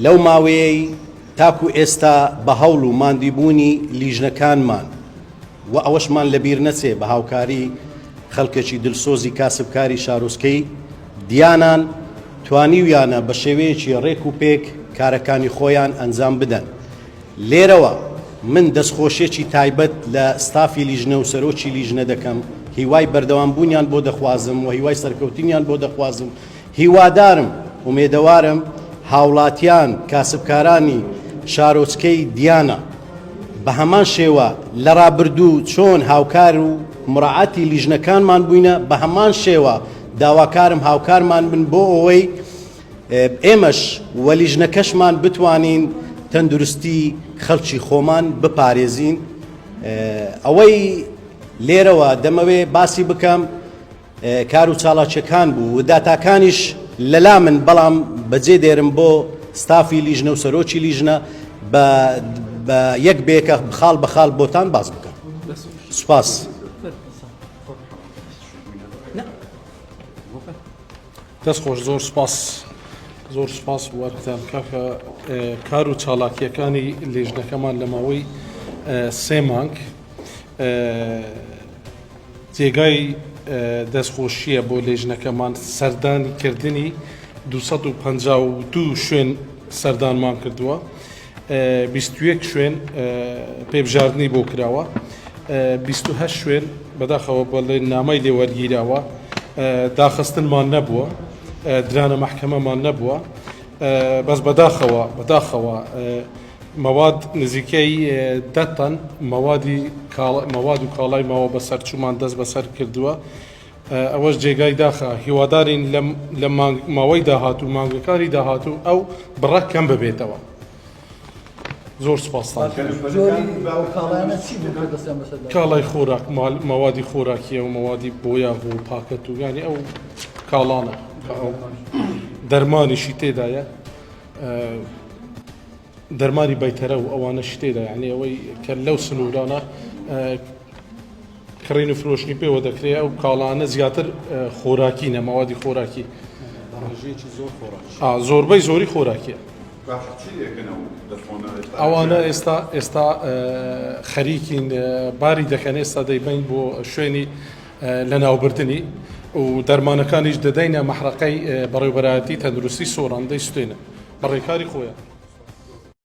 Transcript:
لەو ماوەیەی تاکو ئێستا بە هەوڵ و ماندیبوونی لیژنەکانمان و ئەوەشمان لەبیر نەچێ بە هاوکاری خەڵکێکی دلسۆزی کاسبکاری شارۆچکەی دیانان توانیویانە بە شێوەیەکی ڕێک و پێک کارەکانی خۆیان ئەنجام بدەن. لێرەوە من دەستخۆشیەکی تایبەت لە ستافی لیژنە و سەرۆکی لیژنە دەکەم، هیوای بەردەوام بوونیان بۆ دەخوازم و هیوای سەرکەوتنیان بۆ دەخوازم، هیوادارم، ئومێدەوارم هاوڵاتیان، کاسبکارانی شارۆچکەی دیانا بە هەمان شێوە لە ڕابردوو چۆن هاوکار و مراعاتی لیژنەکانمان بووینە بە هەمان شێوە داواکارم هاوکارمان بن بۆ ئەوەی ئێمەش و لیژنەکەشمان بتوانین تەندروستی خەڵکی خۆمان بپارێزین. ئەوەی لێرەوە دەمەوێ باسی بکەم کار و چالاکیەکان بوو و داتاکانیش لەلا من بەڵام بەجێ دێرم بۆ ستافی لیژنە و سەرۆکی لیژنە بە یەک بێکە خاڵ بە خاڵ بۆتان باس بکەم. سوپاس. دەست خۆش زۆر سوپاس زۆر سوپاس بۆ ئەرکتان کاکە کار و چالاکیەکانی لێژنەکەمان لە ماوەی سێ مانگ جێگای دەستخۆشیە بۆ لێژنەکەمان سەردانی کردنی 252 شوێن سەردانمان کردووە 21 شوێن پێبژاردنی بۆ کراوە 28 شوێن بەداخەوە بەڵێن نامەی لێ وەرگیراوە داخستنمان نەبووە درانە مەحکەمەمان نەبووە بەس بەداخەوە بەداخەوە مەواد نزیکەی دە تەن مەوادی مەواد و کاڵای ماوە بەسەرچوومان دەست بەسەر کردووە ئەوەش جێگای داخە هیوادارین لە ماوەی داهاتوو مانگەکانی داهاتوو ئەو بڕە کەم ببێتەوە. زۆر سوپاستان کاڵای خۆراک مەوادی خۆراکیە و مەوادی بۆیاغ و پاکەت و یانی ئەو کاڵانە دەرمانیشی تێدایە دەرمانی بەیتەرە و ئەوانەشی تێدا یعنی ئەوەی کە لەو سنوورانە کڕین و فرۆشتنی پێوە دەکرێت ئەو کاڵانە زیاتر خۆراکی نە مەوادی خۆراکی زۆربەی زۆری خۆراکیە ئەوانە ئێستا ئێستا خەریکین باری دەکەن ئێستا دەیبین بۆ شوێنی لەناوبردنی و دەرمانەکانیش دەدەینە مەحرەقەی بەڕێوبەرایەتی تەندروستی سۆران دەیسوتێنن بە ڕێکاری خۆیان.